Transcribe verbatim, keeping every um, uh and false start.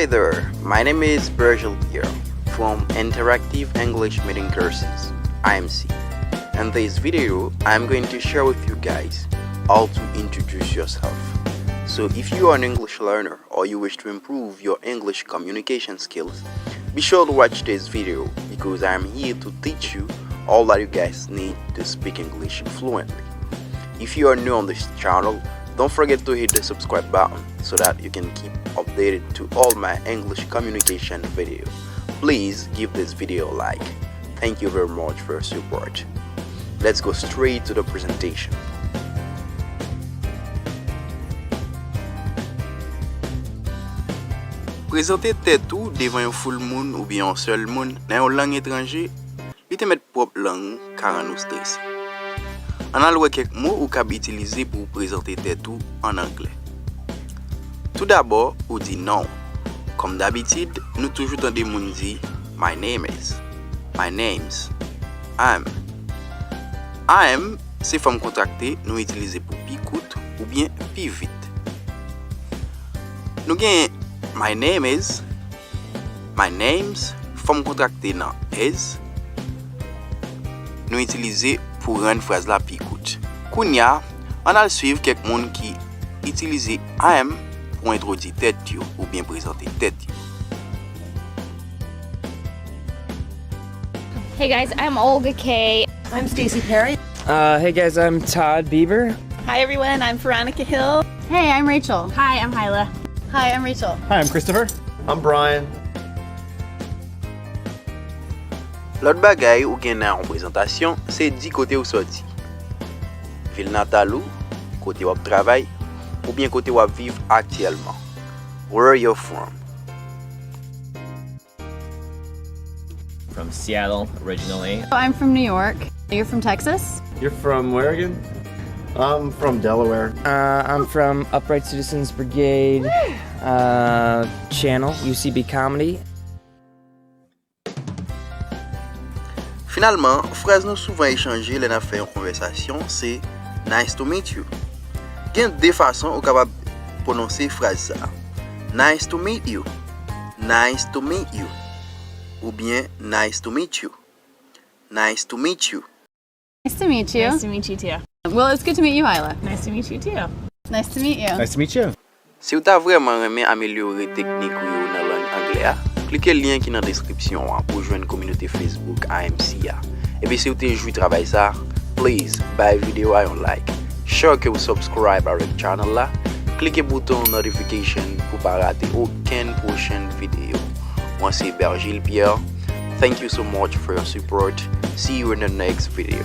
Hey there, my name is Virgil Pierre from Interactive English Meeting Courses, I M C. In this video, I'm going to share with you guys how to introduce yourself. So if you are an English learner or you wish to improve your English communication skills, be sure to watch this video because I am here to teach you all that you guys need to speak English fluently. If you are new on this channel, don't forget to hit the subscribe button so that you can keep updated to all my English communication video. Please give this video a like. Thank you very much for your support. Let's go straight to the presentation. Prezante tèt ou devan yon foul moun oubyen yon sèl moun nan yon lang etranje, li te mèt pwòp lang ou ka rann ou strese. Ann al wè kèk mo ou kab itilize pou w prezante tèt ou ann anglè. Toudabò, ou di non w. Kòm dabitid, nou toujou tande moun di my name is, my name's, I'm. I'm se fòm kontrakte nou itilize pou pi kout oubyen pi vit. Nou gen my name is, my name's, fòm kontrakte nan is, nou itilize pou rann fraz la pi kout. Kounye a, ann al swiv kèk moun ki itilize I'm pou entwodui tèt yo oubyen prezante tèt yo. Hey guys, I'm Olga Kay. I'm Stacey Perry. Uh, hey guys, I'm Todd Bieber. Hi everyone, I'm Veronica Hill. Hey, I'm Rachel. Hi, I'm Hyla. Hi, I'm Rachel. Hi, I'm Christopher. I'm Brian. Lòt bagay ou gen nan yon prezantasyon se di kote ou sòti, vil natal ou, kote w ap travay, oubyen kote w ap viv aktyèlman. Where you're from. From Seattle originally. I'm from New York. You're from Texas? You're from where again? I'm from Delaware. Uh, I'm from Upright Citizens Brigade uh, channel, U C B Comedy. Finalman, fraz nou souvan echanje lè n ap fè yon konvèsasyon se nice to meet you. Gen de fason ou kapab pwononse fraz sa a. Nice to meet you. Nice to meet you. Oubyen nice to meet you. Nice to meet you. Nice to meet you. Nice to meet you too. Well, it's good to meet you, Hyla. Nice to meet you too. Nice to meet you. Nice to meet you. Si w ta vrèman renmen amelyore teknik ou yo nan lang anglè a, klike lyen ki nan deskripsyon an pou w jwenn kominote Facebook I M C a. Epi si w te jwi travay sa, please bay videyo a yon like, sure ke w subscribe avèk channel la, klike bouton notification pou w pa rate okenn pwochèn videyo. Mwen se Bergil Pierre. Thank you so much for your support. See you in the next video.